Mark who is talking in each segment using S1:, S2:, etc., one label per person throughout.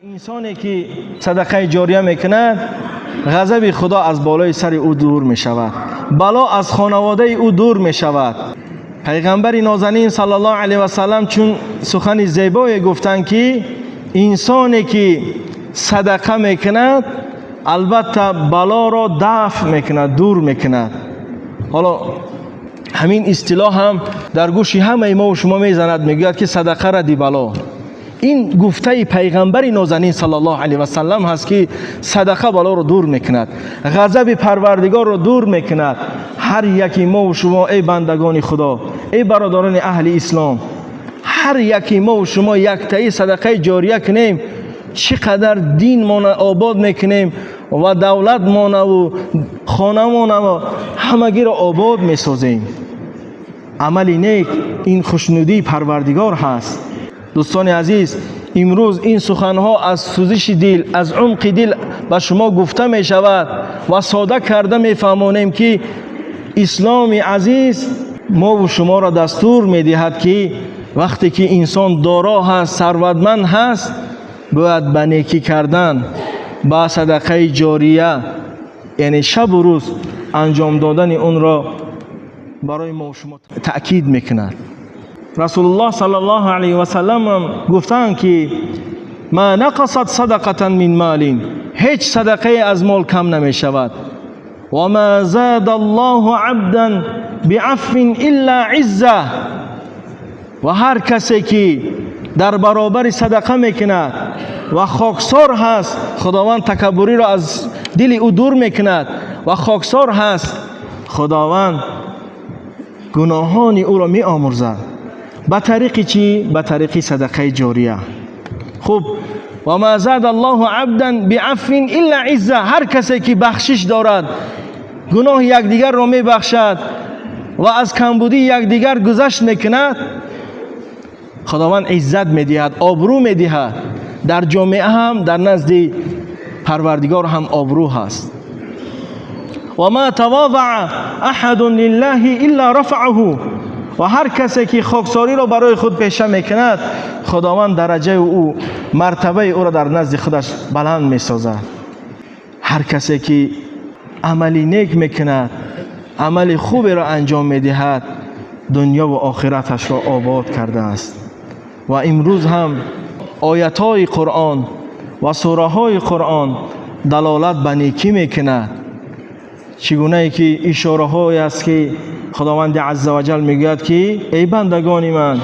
S1: Инсоне ки садақаи ҷория мекунад, ғазаби Худо аз болои сари ӯ дур мешавад, бало аз хонаводаи ӯ дур мешавад. Пайғамбари нозанин саллаллоҳу алайҳи васаллам чун сухани зебое гуфтанд, ки инсоне ки садақа мекунад, албатта балоро дафъ мекунад, дур мекунад. Ҳоло ҳамин истилоҳ ҳам дар гӯши ҳамаи мо ва шумо мезанад, мегӯяд ки садақа радди бало. Ин гуфтаи пайғамбари нозанин саллаллоҳу алайҳи васаллам ҳаст, ки садақа балоро дур мекунад, ғазаби Парвардигорро дур мекунад. Ҳар яки мо ва шумо, эй бандагони Худо, эй бародарони аҳли ислом, ҳар яки мо ва шумо яктаи садақаи ҷория кунем, чӣ қадар динмона обод мекунем ва давлатмонаву хонамонаву ҳамагиро обод месозем. Амали нек ин хушнудии Парвардигор ҳаст. Дӯстони азиз, имрӯз ин суханҳо аз сӯзиши дил, аз умқи дил ба шумо гуфта мешавад ва сода карда мефаҳмонем, ки исломи азиз мову шуморо дастур медиҳад, ки вақте ки инсон доро ҳаст, сарватманд ҳаст, бояд ба некӣ кардан, ба садақаи ҷория, яъне шабу рӯз анҷом додани онро барои мо шумо таъкид мекунад. Расулуллоҳ саллаллоҳу алайҳи васаллам гуфтаанд, ки ма нақасат садақатан мин молин, ҳеҷ садақае аз мол кам намешавад. Ва ма зада Аллоҳу абдан биафвин илла изза. Ва ҳар касе ки дар баробари садақа мекунад ва хоксор ҳаст, Худованд такаббуриро аз дили ӯ дур мекунад ва хоксор ҳаст, Худованд гуноҳони ӯро меомӯрзад. Ба тариқи чӣ? Ба тариқи садақаи ҷория. Хуб, ва ма зада Аллоҳу абдан биафвин илла изза. Ҳар касе ки бахшиш дорад, гуноҳи якдигарро мебахшад ва аз камбудии якдигар гузашт мекунад, Худованд иззат медиҳад, обрӯ медиҳад. Дар ҷомеа ҳам, дар назди Парвардигор ҳам обрӯ ҳаст. Ва ма тавазаа аҳадун лиллаҳи илла рафаъаҳу. Ва ҳар касе ки хоксориро барои худ пеша мекунад, Худованд дараҷаи ӯ, мартабаи ӯро дар назди худаш баланд месозад. Ҳар касе ки амали нек мекунад, амали хуберо анҷом медиҳад, дунё ва охираташро обод кардааст. Ва имрӯз ҳам оятҳои Қуръон ва сураҳои Қуръон далолат ба некӣ мекунад. Чӣ гунае ки ишораҳое аст, ки Худованди азза ва ҷал мегӯяд, ки эй бандагони ман,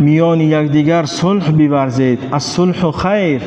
S1: миёни якдигар сулҳ биварзед, ас-сулҳу хайр.